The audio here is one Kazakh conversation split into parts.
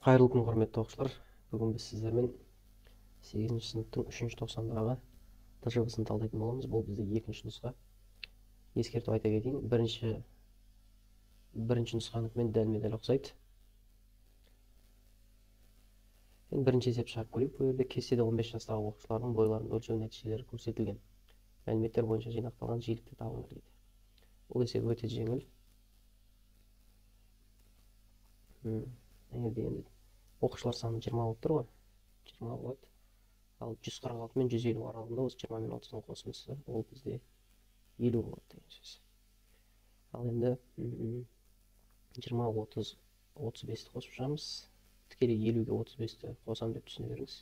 Қайырлы күн, құрметті оқушылар. Бүгін біз сіздермен 8-ші сыныптың 3-ші тоқсандағы ТЖВ-сын талдайтын боламыз. Бұл бізде екінші нұсқа. Ескертіп айта кетейін, бірінші нұсқаныкімен дәлме-дәл ұқсайды. Енді бірінші есеп шығарып көрейік. Бұл жерде кестеде 15 жастағы оқушылардың бойларын өлшеу нәтижелері көрсетілген. Мәліметтер бойынша жинақталған жиілікті табыңдар дейді. Бұл есеп өте жеңіл. Егер енді оқушылар саны 20 болып тұр ғой, 20 болады. Ал 146 мен 150 аралығында осы 20 мен 30-ның қосындысы, ол бізде 50 болады деген сөз. Ал енді 20, 30, 35-ті қосып шығамыз. Тікелей 50-ге 35-ті қосам деп түсіне беріңіз.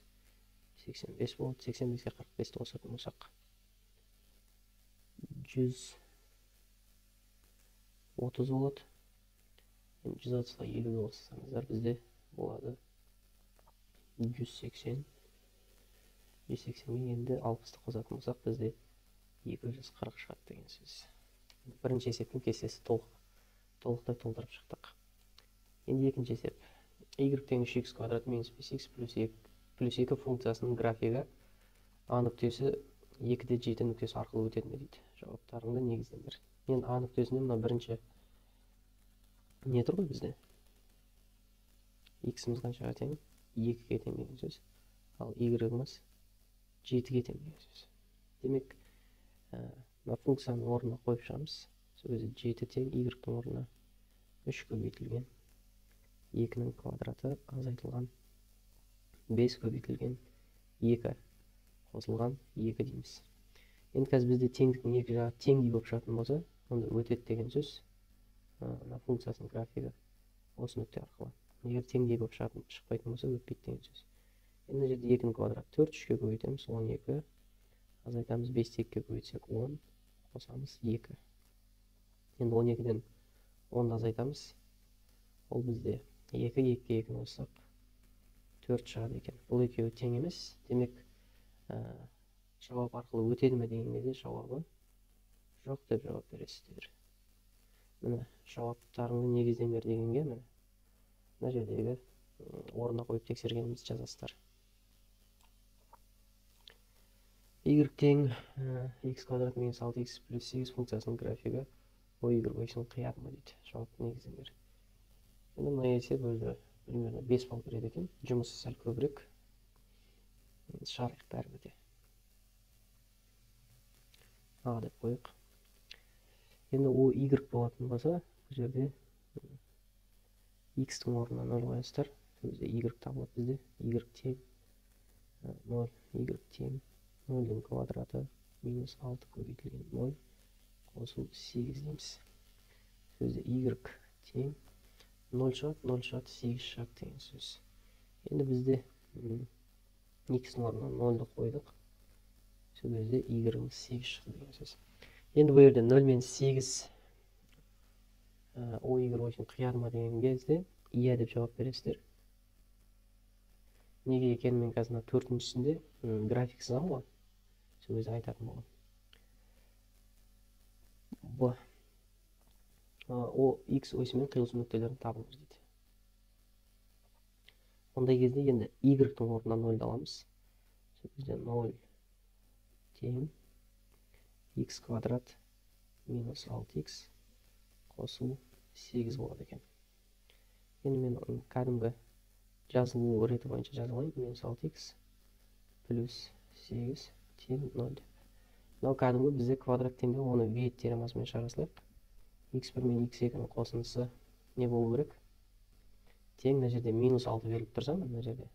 85 болады. 85-ке 45-ті қосатын болсақ, 130 болады. Енді 130-ға 50-ге қоссаңыздар бізде болады 180. 180-ге енді 60-ты қосатын болсақ, бізде 240 шығады деген сөз. Бірінші есептің кестесі толықтай толтырып шықтық. Енді екінші есеп. Y тең үш икс квадрат минус бес икс плюс екі, плюс екі функциясының графигі А нүктесі екі де жеті нүктесі арқылы өтеді ме дейді. Жауаптарыңды негіздеңдер. Енді А нүктесінде мына бірінші не тұр ғой бізде? Иксіміз қаншаға тең? 2-ге тең деген сөз. Ал y-іміз 7-ге тең деген сөз. Демек, мына функцияның орнына қойып шығамыз. Сол кезде 7 тең y-тің орнына 3 көбейтілген 2-нің квадраты азайтылған 5 көбейтілген 2 қосылған 2 дейміз. Енді қазір бізде теңдіктің екі жағы теңдей болып шығатын болса, онда өтеді деген сөз. Мына функциясының графигі осы нүкте арқылы. Егер теңдей болып шықпайтын болса, өтпейді деген сөз. Енді мына жерде 2-нің квадраты 4, 3-ке көбейтеміз, 12, азайтамыз 5-ті 2-ге көбейтсек 10, қосамыз 2. Енді 12-ден 10-ды азайтамыз. Ол бізде 2, 2-ге 2-ні қоссақ 4 шығады екен. Бұл екеуі тең емес. Демек, жауап арқылы өтеді ме деген кезде жауабы жоқ деп жауап бересіздер. Міне, жауаптарыңды негіздеңдер дегенге міне мына жердегі орнына қойып тексергенімізді жазасыздар. Y тең x квадрат минус алты икс плюс сегіз функциясының графигі y осін қияды ма дейді. Жауапты негіздеңдер. Енді мына есеп өзі примерно 5 балл береді екен. Жұмысы сәл көбірек. Енді шығарайық бәрібір де. А деп қояйық. Енді о y болатын болса, бұл жерде x-тің орнына 0 қоясыздар. Сол кезде y табылады бізде. Y тең 0, y тең 0-дің квадраты минус 6 көбейтілген 0 қосу 8 дейміз. Сол кезде y тең 0 шығады, 0 шығады, 8 шығады деген сөз. Енді бізде x-тің орнына 0-ды қойдық. Сол кезде y-іміз 8 шықты деген сөз. Енді бұл жерде 0 мен 8 о y осін қияды ма деген кезде иә деп жауап бересіздер. Неге екенін мен қазір мына төртіншісінде график сызамын ғой. Сол кезде айтатын боламын. Б. О x осімен қиылысу нүктелерін табыңыз дейді. Ондай кезде енді y-тің орнына 0-ды аламыз. Сол кезде 0 тең x квадрат минус алты икс қосу 8 болады екен. Енді мен оны кәдімгі жазылу реті бойынша жаза алайын. Минус алты икс плюс 8 тең 0 деп. Мынау кәдімгі бізде квадрат теңдеу, оны Виет теоремасымен шығара салайық. Икс бір мен икс екінің қосындысы не болу керек? Тең мына жерде минус алты беріліп тұрса, мына жерде.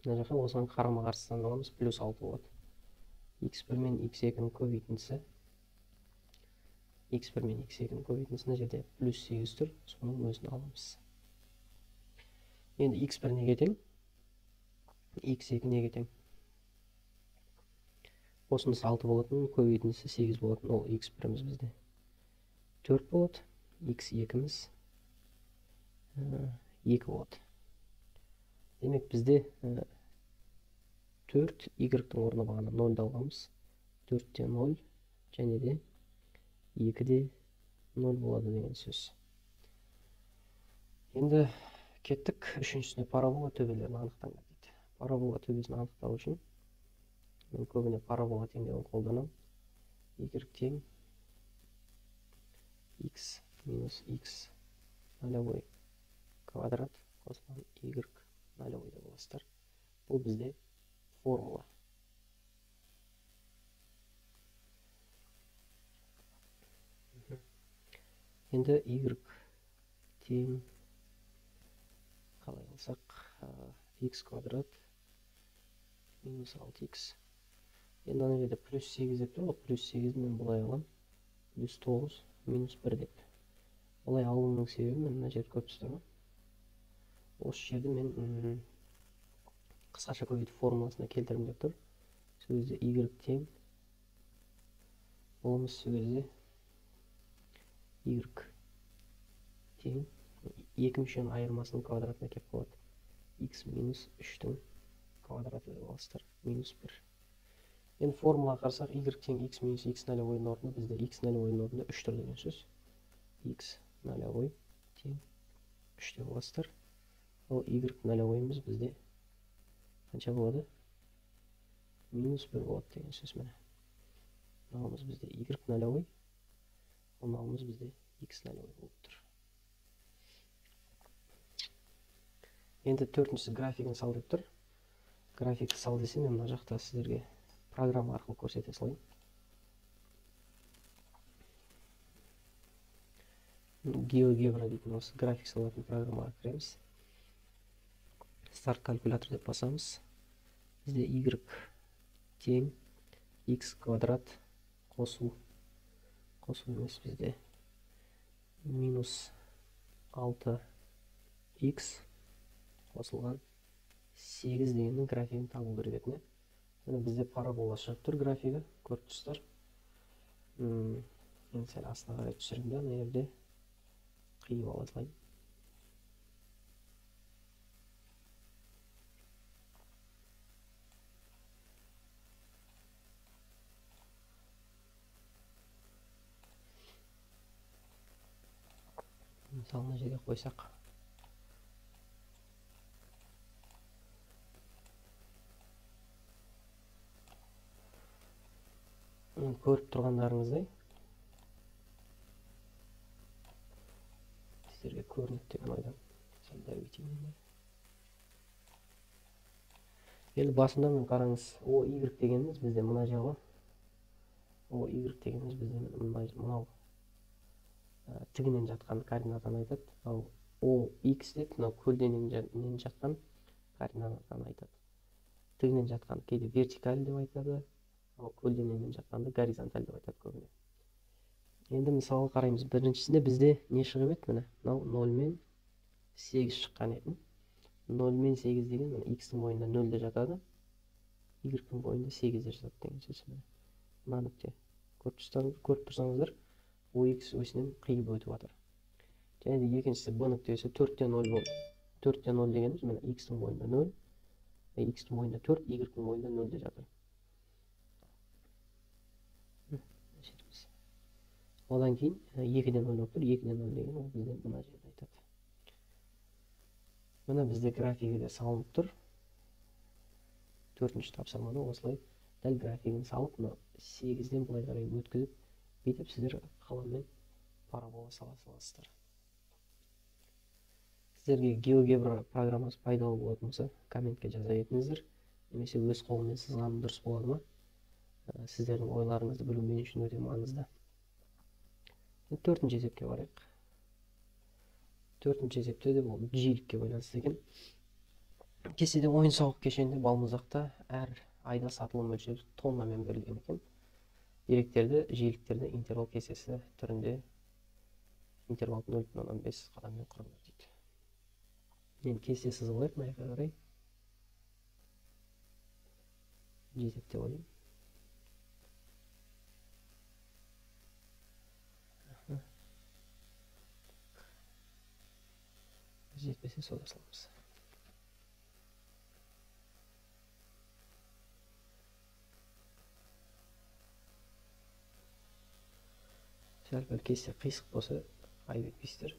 Мына жаққа осыған қарама-қарсы санды аламыз, плюс алты болады. Икс бір мен икс екінің көбейтіндісі, икс бір мен икс екінің көбейтіндісі мына жерде плюс 8 тұр, соның өзін аламыз. Енді икс бір неге тең? Икс екі неге тең? Қосындысы алты болатын, көбейтіндісі 8 болатын, ол икс біріміз бізде 4 болады, икс екіміз 2 болады. Демек бізде 4 y-тің орнына бағана 0-ды алғанбыз. 4-те 0 және де 2-де 0 болады деген сөз. Енді Кеттік. Үшіншісіне парабола төбелерін анықтаңдар дейді. Парабола төбесін анықтау үшін мен көбіне парабола теңдеуін қолданамын. Y тең x минус x нолевой квадрат қосылған y нолевой деп аласыздар. Бұл бізде формула. Енді y тең қалай алсақ, x квадрат минус 6x. Енді ана жерде плюс 8 деп тұр ғой, плюс 8 мен бұлай аламын, плюс 9 минус 1 деп. Олай алуымның себебі, мен мына жерді көріп тұрсыздар ма? Осы жерді мен қысқаша көбейту формуласына келтірдім деп тұр. Сол кезде y тең болмыс, сол кезде y тең екі мүшенің айырмасының квадратына келіп қалады. X минус 3-тің квадраты деп аласыздар, минус 1. Енді формулаға қарасақ, y тең x минус x нолевойдың орнында бізде x нолевойдың орнында 3 тұр деген сөз. X нолевой тең 3 деп аласыздар. Ал y нолевойымыз бізде қанша болады? Минус 1 болады деген сөз. Міне. Мынауымыз бізде y нолевой, мынауымыз бізде x нолевой болып тұр. Енді төртіншісі графигін сал деп тұр. Графикті сал десе, мен мына жақта сіздерге программа арқылы көрсете салайын. GeoGebra дейтін осы график салатын программаға кіреміз. Старт калькулятор деп басамыз. Бізде y тең x квадрат қосу емес, бізде минус 6x қосылған 8 дегеннің графигін табу керек еді. Міне бізде парабола шығып тұр графигі, көріп тұрсыздар. Енді сәл астына қарай түсірдім де, мына жерде қиып ала салайын. Мысалы мына жерге қойсақ. Көріп тұрғандарыңыздай, сіздерге көрінеді деген ойдамын. Сәл дәу етейін енді. Енді басында мен қараңыз, о y дегеніміз бізде мына жер ғой. О y дегеніміз бізде мынау тігінен жатқан координатаны айтады. Ал о x деп мынау көлденеңнен жатқан координатаны айтады. Тігінен жатқан кейде вертикаль деп айтады, ал көлденеңнен жатқанды горизонталь деп айтады көбіне. Енді мысалы қараймыз. Біріншісінде бізде не шығып еді? Міне, мынау 0 мен 8 шыққан еді. 0 мен 8 деген міне x-тің бойында 0-де жатады, y-тің бойында 8-де жатады деген сөз. Міне мына нүкте. Көріп тұрсаңыздар, OX осінен қиып өтіп жатыр. Және де екіншісі B нүктесі 4-те 0 болды. 4-те 0 дегеніміз міне x-тің бойында 0, x-тің бойында 4, y-тің бойында 0-де жатыр. Одан кейін 2-ден 0 болып тұр. 2-ден 0 деген ол бізде мына жерде айтады. Міне бізде графигі де салынып тұр. Төртінші тапсырмада осылай дәл графигін салып, мына 8-ден былай қарай өткізіп, бүйтіп сіздер қаламмен парабола сала саласыздар. Сіздерге GeoGebra программасы пайдалы болатын болса, комментке жаза кетіңіздер. Немесе өз қолыммен сызғаным дұрыс болады ма? Сіздердің ойларыңызды білу мен үшін өте маңызды. Төртінші есепке барайық. Төртінші есепте де бұл жиілікке байланысты екен. Кестеде ойын-сауық кешенінде балмұздақта әр айда сатылым мөлшері тоннамен берілген екен. Деректерді жиіліктерді интервал кестесі түрінде интервал 0,5 қадаммен құрыңдар дейді. Енді кесте сызып алайық, мына жаққа қарай. Жетеді деп ойлаймын. Жетпесе сода саламыз. Сәл пәл кесте қисық болса, айып етпейсіздер.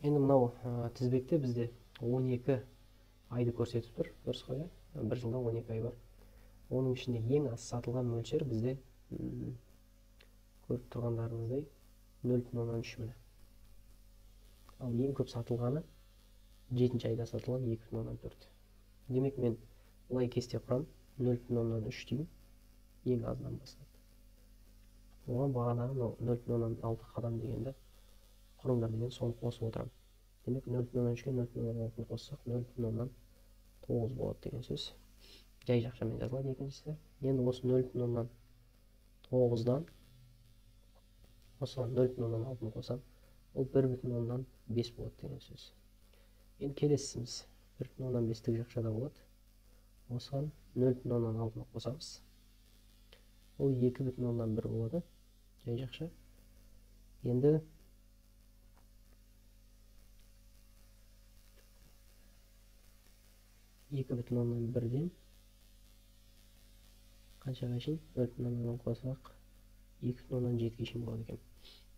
Енді мынау тізбекте бізде 12 айды көрсетіп тұр, дұрыс қой, иә? Бір жылда 12 ай бар. Оның ішінде ең аз сатылған мөлшер бізде көріп тұрғандарыңыздай 0,3 міне. Ал ең көп сатылғаны 7 айда сатылған 2,4. Демек, мен былай кесте құрам, 0,3 деймін, ең азынан бастап. Оған бағанағы мынау 0,6 қадам дегенді құрыңдар деген соны қосып отырамын. Демек, 0,3-ке 0,6-ны қоссақ, 0,9 болады деген сөз. Жай жақшамен жазылады екіншісі. Енді осы 0,9-дан осыған 0,6-ны қосам, ол 1,5 болады деген сөз. Енді келесіміз 1,5 тік жақшада болады. Осыған 0,6-ны қосамыз. Ол 2,1 болады. Жай жақша. Енді 2,1-ден қаншаға шейін? 0,1 қосақ 2,7-ге шейін болады екен.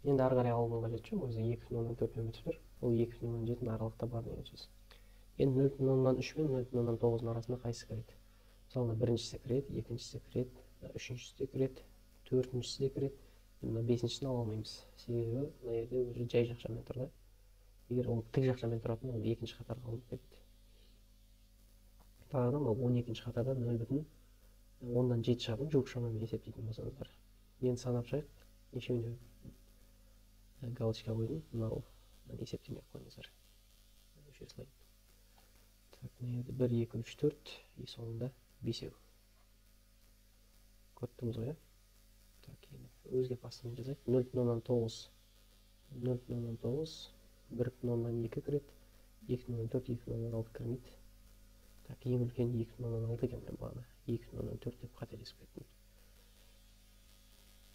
Енді ары қарай алудың қажеті жоқ, өзі 2,4-пен бітіп тұр. Ол 2,7-нің аралықта бар деген сөз. Енді 0,3 пен 0,9-ның арасында қайсысы кіреді? Мысалы, біріншісі кіреді, екіншісі кіреді, үшіншісі де кіреді, төртіншісі де кіреді. Мына бесіншісін ала алмаймыз. Себебі мына жерде уже жай жақшамен тұр да. Егер ол тік жақшамен тұратын, ол екінші қатарға алынып кетеді. Тағы да мынау 12-ші қатарда 0,7 шығады, жуық шамамен есептейтін болсаңыздар. Енді санап шығайық. Нешеуіне галочка қойдым. Мынау есептемей қойыңыздар. Өшіре салайын. Так, мына жерде 1, 2, 3, 4, и соңында 5. Көріп тұрмыз ғой, иә? Так, енді өзге пастамен жазайық. 0,9, 0,9, 1,2 кіреді, 2,4, 2,6 кірмейді. Так, ең үлкен 2,6 екен, мен бағана 2,4 деп қателесіп кеттім.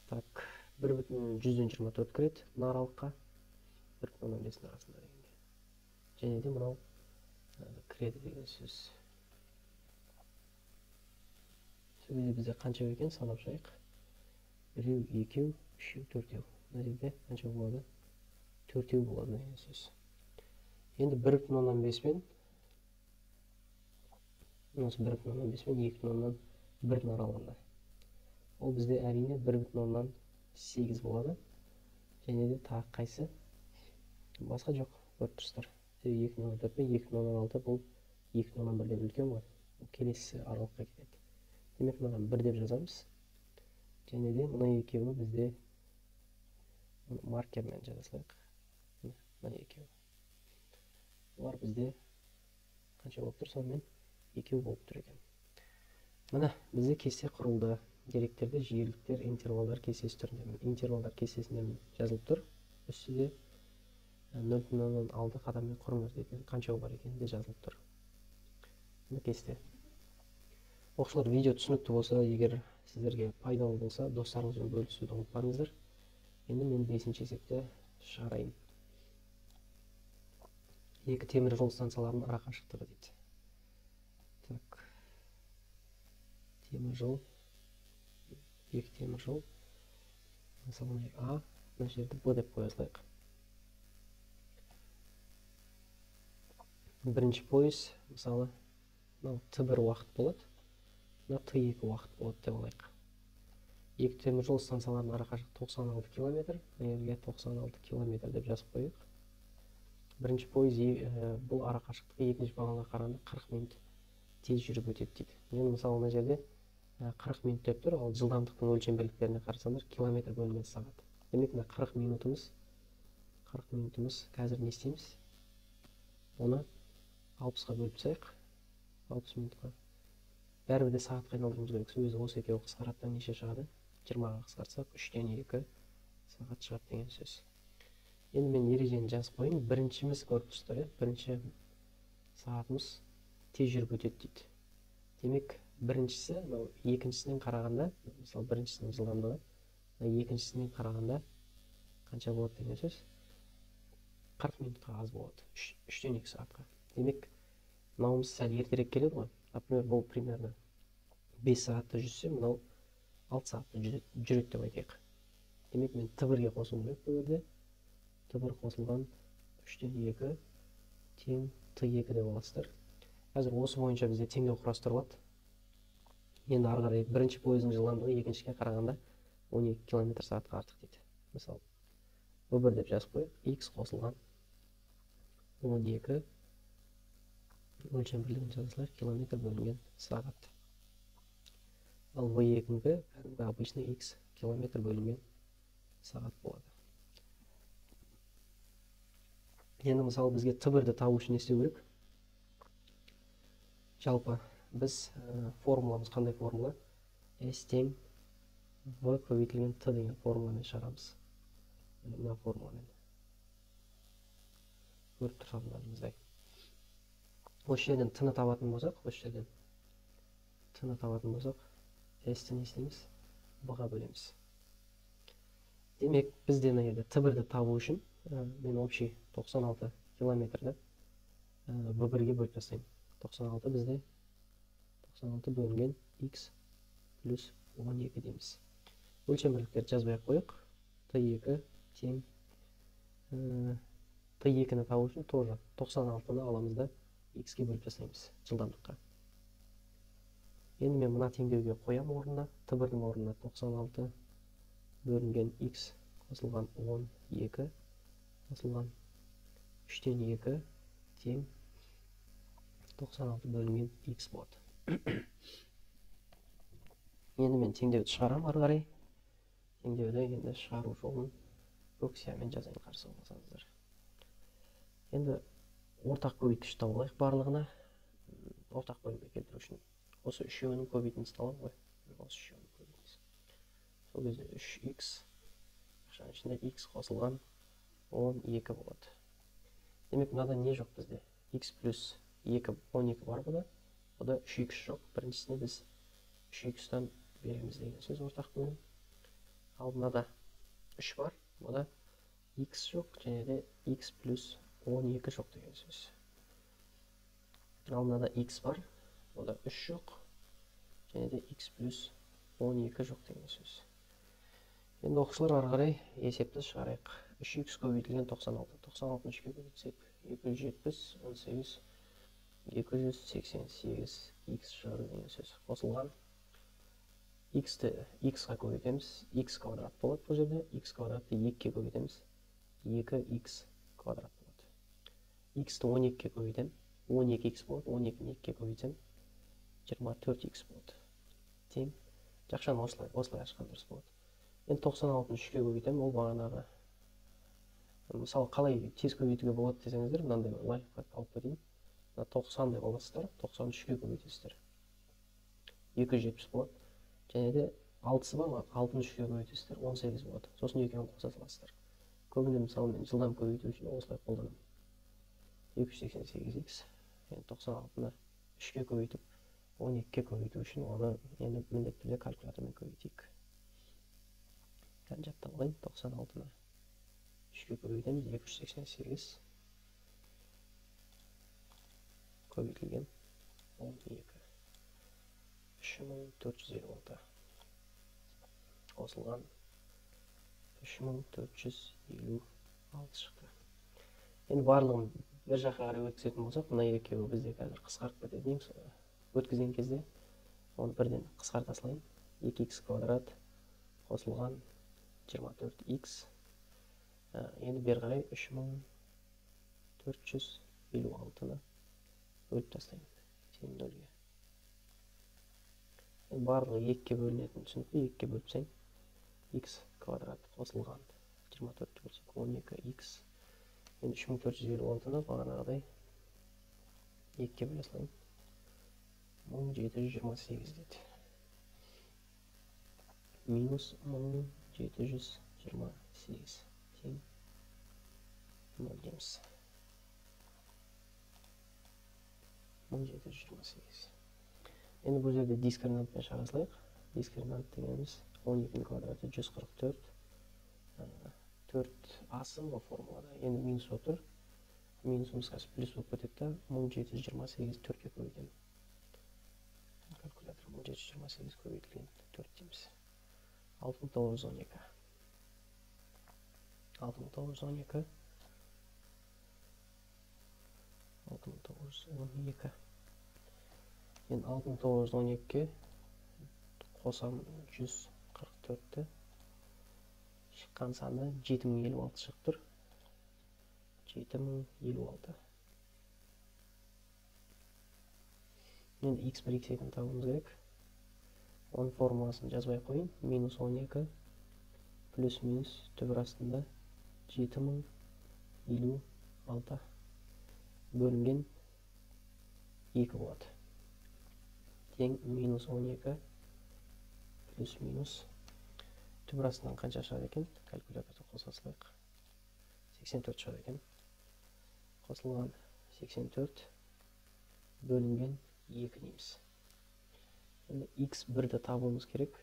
Так, 1,24 кіреді мына аралыққа, 1,5-ның арасында дегенде. Және де мынау кіреді деген сөз. Сол кезде бізде қанша екен санап шығайық. 1, 2, 3, 4. Мына жерде қанша болады? 4 болады деген сөз. Енді 1,5 пен осы 1,5 пен 2,1 аралығында. Ол бізде әрине 1,8 болады. Және де тағы қайсы? Басқа жоқ, көріп тұрсыздар. Себебі 2,4 пен 2,6 бұл 2,1-ден үлкен ғой. Бұл келесі аралыққа кетеді. Демек, мынаған 1 деп жазамыз. Және де мына екеуі бізде маркермен жаза салайық. Мына екеуі. Олар бізде қанша болып тұр? Сонымен екеу болып тұр екен. Міне, бізде кесте құрылды. Деректерде жиіліктер, интервалдар кестесі түрінде, интервалдар кестесінде жазылып тұр. Үстінде 0,6 қадаммен құрыңыз деген қанша бар екені де жазылып тұр. Міне кесте. Оқушылар, видео түсінікті болса, егер сіздерге пайдалы болса, достарыңызбен бөлісуді ұмытпаңыздар. Енді мен 5-ші есепті шығарайын. Екі темір жол станцияларының ара қашықтығы дейді. Так, темір жол, екі темір жол. Мысалы, мына А, мына жерді Б деп қоя салайық. Бірінші пойыз, мысалы, мынау Т1 уақыт болады, мына Т2 уақыт болады деп алайық. Екі темір жол станцияларының ара қашықтығы 96 километр, мына жерге 96 километр деп жазып қояйық. Бірінші пойыз бұл ара қашықтығы екінші вагонға қарағанда 40 минут тез жүріп өтеді дейді. Енді мысалы мына жерде 40 минут деп тұр, ал жылдамдықтың өлшем бірліктеріне қарасаңдар километр бөлінген сағат. Демек, мына 40 минутымыз қазір не істейміз? Оны 60-қа бөліп тастайық. 60 минутқа. Бәрібір де сағатқа айналдыруымыз керек. Сол кезде осы екеуі қысқарады, неше шығады? 20-ға қысқартсақ, 3-2 сағат шығады деген сөз. Енді мен ережені жазып қояйын. Біріншіміз көріп тұрсыздар, иә? Бірінші сағатымыз тез жүріп өтеді дейді. Демек, біріншісі, мынау екіншісінен қарағанда, мысалы біріншісінің жылдамдығы, мына екіншісінен қарағанда қанша болады деген сөз? 40 минутқа аз болады, 3-2 сағатқа. Демек, мынауымыз сәл ертерек келеді ғой. Например, бұл примерно 5 сағатта жүрсе, мынау 6 сағатта жүреді деп айтайық. Демек, мен Т1-ге қосуым керек бұл жерде. Т1 қосылған 3-тен 2 тең Т2 деп аласыздар. Қазір осы бойынша бізде теңдеу құрастырылады. Енді ары қарай бірінші пойыздың жылдамдығы екіншіге қарағанда 12 км сағатқа артық дейді. Мысалы, В1 деп жазып қояйық. X қосылған 12 өлшем бірлігін жаза салайық, километр бөлінген сағат. Ал В2-нікі кәдімгі обычный X километр бөлінген сағат болады. Енді мысалы бізге Т1-ді табу үшін не істеу керек? Жалпы біз формуламыз қандай формула? S тең В көбейтілген Т деген формуламен шығарамыз. Мына формуламен. Көріп тұрғандарыңыздай. Осы жерден Т-ны табатын болсақ, осы жерден Т-ны табатын болсақ, S-ті не істейміз? В-ға бөлеміз. Демек, бізде мына жерде Т1-ді табу үшін мен общий 96 километрді В1-ге бөліп тастаймын. 96 бізде 96 бөлінген X плюс 12 дейміз. Өлшем бірліктерді жазбай ақ қояйық. Т2 тең Т2-ні табу үшін тоже 96-ны аламыз да X-ге бөліп тастаймыз жылдамдыққа. Енді мен мына теңдеуге қоямын орнына, Т1-дің орнына 96 бөлінген X қосылған 12 қосылған 3-тен 2 тең 96 бөлінген X болады. Енді мен теңдеуді шығарамын ары қарай. Теңдеуді енді шығару жолын көк сиямен жазайын, қарсы болмасаңыздар. Енді ортақ көбейткіш тауып алайық барлығына. Ортақ бөлімге келтіру үшін осы үшеуінің көбейтіндісін аламын ғой. Осы үшеуінің көбейтіндісі. Сол кезде 3x ақшаның ішінде x қосылған 12 болады. Демек, мынада не жоқ бізде? X плюс 2, 12 бар бұда. Бұда 3x жоқ. Біріншісіне біз 3x-тан береміз деген сөз ортақ бөлім. Ал мынада 3 бар, бұда x жоқ және де x плюс 12 жоқ деген сөз. Ал мынада x бар, бұда 3 жоқ және де x плюс 12 жоқ деген сөз. Енді оқушылар ары қарай есепті шығарайық. 3x көбейтілген 96. 96-ны 3-ке көбейтсек 270, 18, 288 x шығады деген сөз. Қосылған x-ті x-ға көбейтеміз, x квадрат болады бұл жерде. X квадратты 2-ге көбейтеміз, 2x квадрат болады. X-ті 12-ге көбейтем, 12x болады, 12-ні 2-ге көбейтсем 24x болады. Тең. Жақшаны осылай ашқан дұрыс болады. Енді 96-ны 3-ке көбейтем, ол бағанағы. Мысалы, қалай тез көбейтуге болады десеңіздер, мынандай бір лайфхак алып кетейін. Мына 90 деп аласыздар, 93-ке көбейтесіздер. 270 болады. Және де 6-сы бар ма? 6-ны 3-ке көбейтесіздер, 18 болады. Сосын екеуін қоса саласыздар. Көбіне мысалы мен жылдам көбейту үшін осылай қолданамын. 288x, енді 96-ны 3-ке көбейтіп, 12-ке көбейту үшін оны енді міндетті түрде калькулятормен көбейтейік. Жаттап алайын, 96-ны 3-ке көбейтеміз, 288 көбейтілген 12. 3456 қосылған 3456 шықты. Енді барлығын бір жаққа қарай өткізетін болсақ, мына екеуі бізде қазір қысқарып кетеді. Ең өткізген кезде оны бірден қысқарта салайын. 2x квадрат қосылған 24x. Енді бері қарай 3456-ны бөліп тастаймын. Тең нөлге. Енді барлығы 2-ге бөлінетін түсінікті. 2-ге бөліп тастайын. X квадрат қосылған 24-ті бөлсек 12x. Енді 3456-ны бағанағыдай 2-ге бөле салайын. 1728 дейді. Минус 1728 тең 0 дейміз. 1728. Енді бұл жерде дискриминантпен шығара салайық. Дискриминант дегеніміз 12-нің квадраты 144. 4 асым ғой формулада. Енді минус отыр. Минусымыз қазір плюс болып кетеді да, 1728 4-ке көбейтемін. Калькулятор 1728 көбейтілген 4 дейміз. 6912. 6912 6912. Енді 6912-ге қосамын 144-ті. Шыққан саны 7056 шығып тұр. 7056. Енді x1, x2-ні табуымыз керек. Оның формуласын жазбай қояйын. Минус 12 плюс минус түбір астында 7056 бөлінген 2 болады. Тең минус 12 плюс минус түбір астынан қанша шығады екен? Калькуляторды қоса салайық. 84 шығады екен. Қосылған 84 бөлінген 2 дейміз. Енді x1-ді табуымыз керек.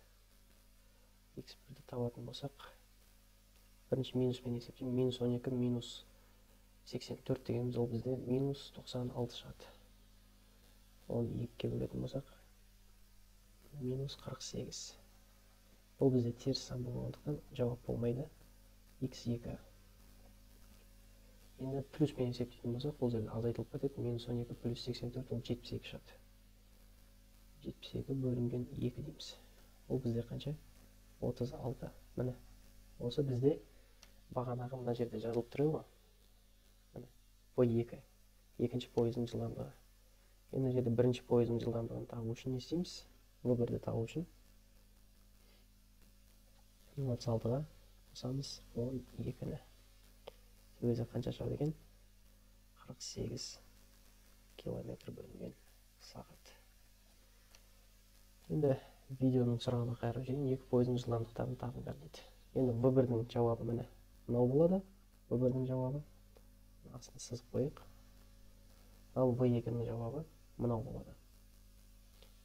x1-ді табатын болсақ, бірінші минуспен есептеймін. Минус 12 минус 84 дегеніміз ол бізде минус 96 шығады. Оны 2-ге бөлетін болсақ, минус 48. Бұл бізде теріс сан болғандықтан жауап болмайды. x2. Енді плюспен есептейтін болсақ, бұл жерде азайтылып кетеді. Минус 12 плюс 84 ол 72 шығады. 72 бөлінген 2 дейміз. Ол бізде қанша? 36. Міне, осы бізде бағанағы мына жерде жазылып тұр ғой. Міне, V2. Екінші пойыздың жылдамдығы. Енді мына жерде бірінші пойыздың жылдамдығын табу үшін не істейміз? V1-ді табу үшін 36-ға қосамыз 12-ні. Өзі қанша шығады екен? 48 километр бөлінген сағат. Енді видеоның сұрағына қайырып жіберейін. Екі пойыздың жылдамдықтарын табыңдар дейді. Енді V1-дің жауабы міне мынау болады. V1-дің жауабы астына сызып қояйық. Ал V2-нің жауабы мынау болады.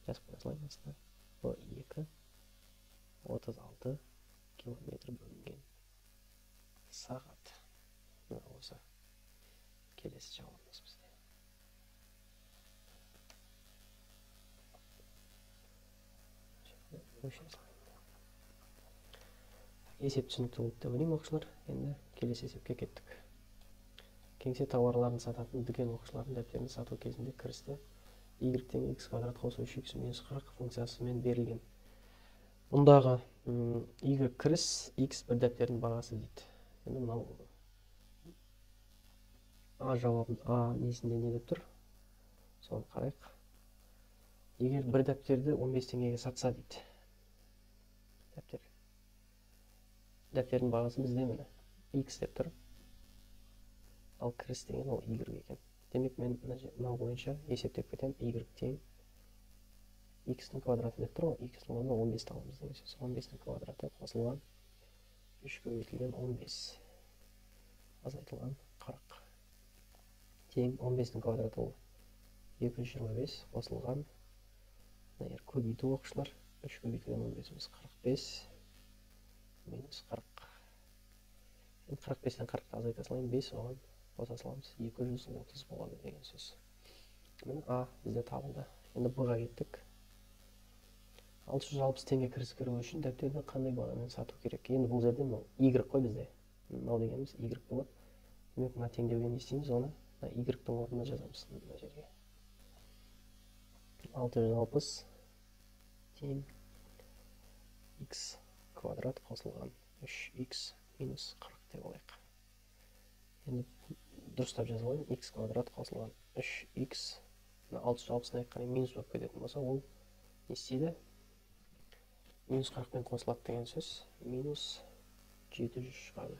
Жазып қоя салайын астына. V2 36 километр бөлінген сағат. Мына осы келесі жауабымыз бізде. Есеп түсінікті болды деп ойлаймын оқушылар. Енді келесі есепке кеттік. Кеңсе тауарларын сататын дүкен оқушылардың дәптерін сату кезінде кірісті y тең x квадрат қосу 3x минус 40 функциясымен берілген. Бұндағы y кіріс, x бір дәптердің бағасы дейді. Енді мынау А жауабын, А несінде не деп тұр? Соны қарайық. Егер бір дәптерді 15 теңгеге сатса дейді. Дәптер. Дәптердің бағасы бізде міне x деп тұр. Ал кіріс деген ол y екен. Демек мен мынау бойынша есептеп кетемін. Y тең x-ның квадраты деп тұр ғой. X-ның орнына 15 аламыз деген сөз. 15-ның квадраты қосылған 3 көбейтілген 15 азайтылған 40. Тең 15-ның квадраты ол 225 қосылған мына жер көбейту оқушылар 3 көбейтілген 15-іміз 45 минус 40. Енді 45-тен 40-ты азайта салайын, 5 оған қоса саламыз, 230 болады деген сөз. Міне А бізде табылды. Енді Б-ға кеттік. 660 теңге кіріс кіру үшін дәптерді қандай бағамен сату керек? Енді бұл жерде мынау y қой бізде. Мынау дегеніміз y болады. Демек мына теңдеуге не істейміз? Оны мына y-тің орнына жазамыз мына жерге. 660 тең x квадрат қосылған 3x минус 40 деп алайық. Енді дұрыстап жазып алайын. X квадрат қосылған 3x, мына 660-ны қарай минус болып кететін болса, ол не істейді? Минус 40 пен қосылады деген сөз. Минус 700 шығады.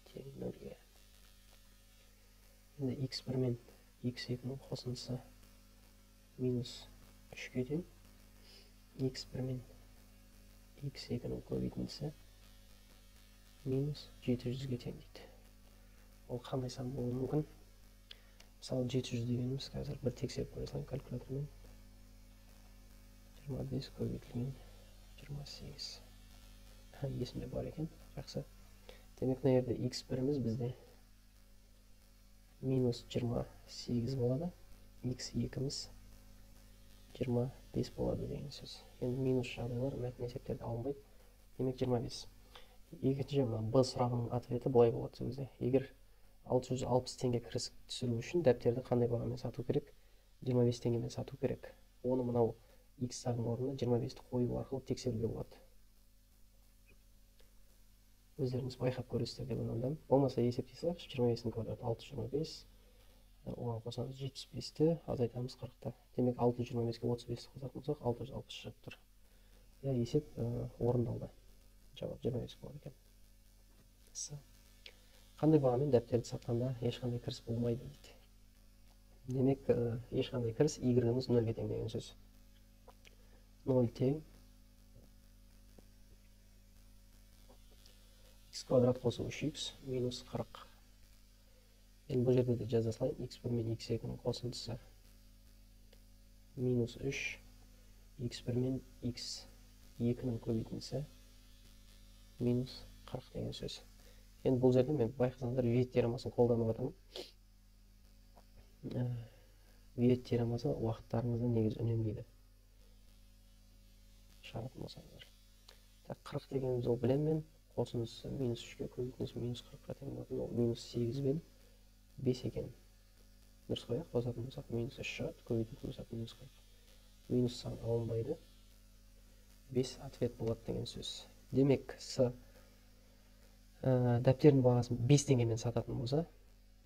Тең 0-ге. Енді x1 мен x2-нің қосындысы минус 3-ге тең. X1 мен x2-нің көбейтіндісі минус 700-ге тең дейді. Ол қандай сан болуы мүмкін? Мысалы 700 дегеніміз қазір бір тексеріп қоя салайын калькулятормен. 25 көбейтілген 28. Есімде бар екен. Жақсы. Демек мына жерде x1-іміз бізде минус 28 болады. X2-міз 25 болады деген сөз. Енді минус жағдайлар мәтін есептерде алынбайды. Демек 25. Екінші мына Б сұрағының ответі былай болады сол кезде. Егер 660 теңге кіріс түсіру үшін дәптерді қандай бағамен сату керек? 25 теңгемен сату керек. Оны мынау x-тардың орнына 25-ті қою арқылы тексеруге болады. Өздеріңіз байқап көресіздер деп ойланамын. Болмаса есептей салайықшы. 25-дің квадраты 625. Оған қосамыз 75-ті, азайтамыз 40-ты. Демек 625-ке 35-ті қосатын болсақ, 660 шығып тұр. Иә, есеп орындалды. Жауап 25 болады екен. С. Қандай бағамен дәптерді сатқанда ешқандай кіріс болмайды дейді. Демек, ешқандай кіріс y-іміз 0-ге тең деген сөз. 0 тең x квадрат қосу 3x минус 40. Енді бұл жерде де жаза салайын. x1 мен x2-нің қосындысы минус 3, x1 мен x2-нің көбейтіндісі минус 40 деген сөз. Енді бұл жерде мен байқасаңыздар Виет теоремасын қолданып жатырмын. Виет теоремасы уақыттарыңызды негізі үнемдейді. Шығаратын болсаңыздар. Так, 40 дегеніміз ол білемін мен. Қосындысы минус 3-ке көбейтіндісі минус 40-қа тең болатын, ол минус 8 бен 5 екен. Дұрыс қой, қосатын болсақ минус 3 шығады, көбейтетін болсақ минус 40. Минус сан алынбайды. 5 ответ болады деген сөз. Демек, С дәптердің бағасын 5 теңгемен сататын болса,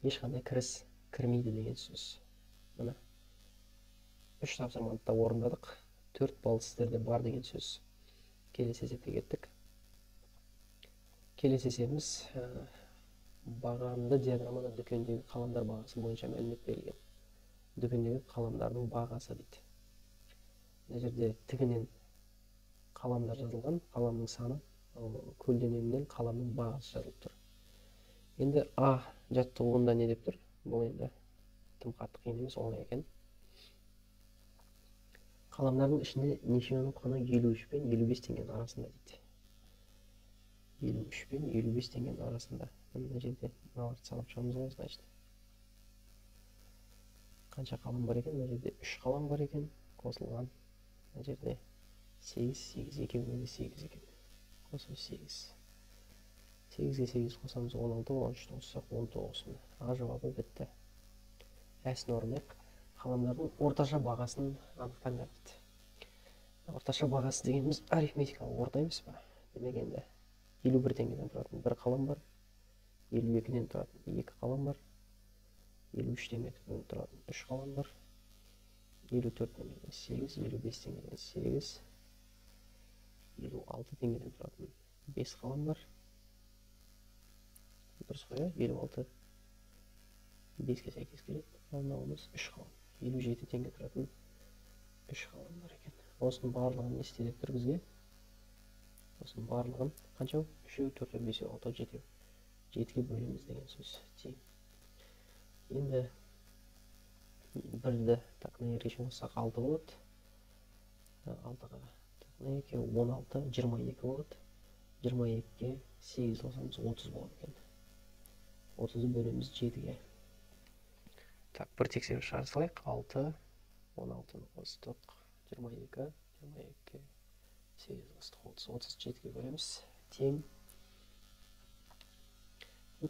ешқандай кіріс кірмейді деген сөз. Мына 3 тапсырманы да орындадық. 4 балл сіздерде бар деген сөз. Келесі есепке кеттік. Келесі есебіміз бағанды диаграммада дүкендегі қаламдар бағасы бойынша мәлімет берілген. Дүкендегі қаламдардың бағасы дейді. Мына жерде тігінен қаламдар жазылған, қаламның саны, көлденеңінен қаламның бағасы жазылып тұр. Енді А жаттығуында не деп тұр? Бұл енді тым қатты қиын емес, оңай екен. Қаламдардың ішінде нешеуінің құны 53 пен 55 теңгенің арасында дейді. 53 пен 55 теңгенің арасында. Мына жерде мыналарды санап шығамыз ғой, значит. Қанша қалам бар екен? Мына жерде 3 қалам бар екен, қосылған. Мына жерде 8, 8, екеуінде де 8 екен. Қосу 8. 8-ге 8 қосамыз 16, 13-ті қоссақ 19. А жауабы бітті. Әсін орындайық. Қаламдардың орташа бағасын анықтаңдар дейді. Орташа бағасы дегеніміз арифметикалық орта емес па? Демек енді 51 теңгеден тұратын бір қалам бар, 52-ден тұратын 2 қалам бар, 53 теңгеден тұратын 3 қалам бар, 54 теңгеден 8, 55 теңгеден 8, 56 теңгеден тұратын 5 қалам бар. Дұрыс қой, 56 5-ке сәйкес келеді. Ал мынауымыз 3 қалам. 57 теңге тұратын 3 қалам бар екен. Осының барлығын не істе деп тұр бізге? Осының барлығын қанша? 3, 4, 5, 6, 7. 7-ге бөлеміз деген сөз. Тең. Енді 1-ді так, мына жерге шейін қоссақ 6 болады. 6-ға так, мына 2, 16, 22 болады. 22-ге 8 қосамыз, 30 болады екен. 30-ды бөлеміз 7-ге. Так, бір тексеріп шығара салайық. 6, 16-ны қостық, 22, 22-ге 8 қостық, 30, 37-ге бөлеміз. Тең.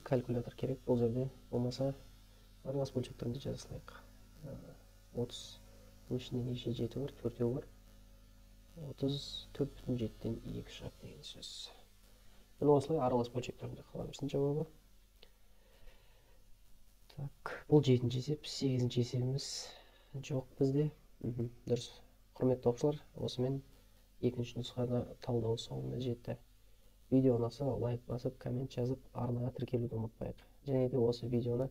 Калькулятор керек бұл жерде, болмаса аралас бөлшек түрінде жаза салайық. 30, бұның ішінде неше 7 бар? 4 бар. 34,7-ден 2 шығады деген сөз. Міне осылай аралас бөлшек түрінде қала берсін жауабы. Так, бұл 7-ші есеп, 8-ші есебіміз жоқ бізде. Дұрыс. Құрметті оқушылар, осымен екінші нұсқада талдау соңына жетті. Видео ұнаса лайк басып, коммент жазып, арнаға тіркелуді ұмытпайық. Және де осы видеоны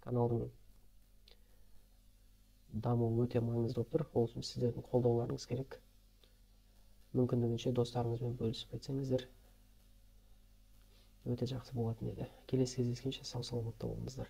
каналдың дамуы өте маңызды болып тұр. Ол үшін сіздердің қолдауларыңыз керек. Мүмкіндігінше достарыңызбен бөлісіп айтсаңыздар өте жақсы болатын еді. Келесі кездескенше сау саламатта болыңыздар.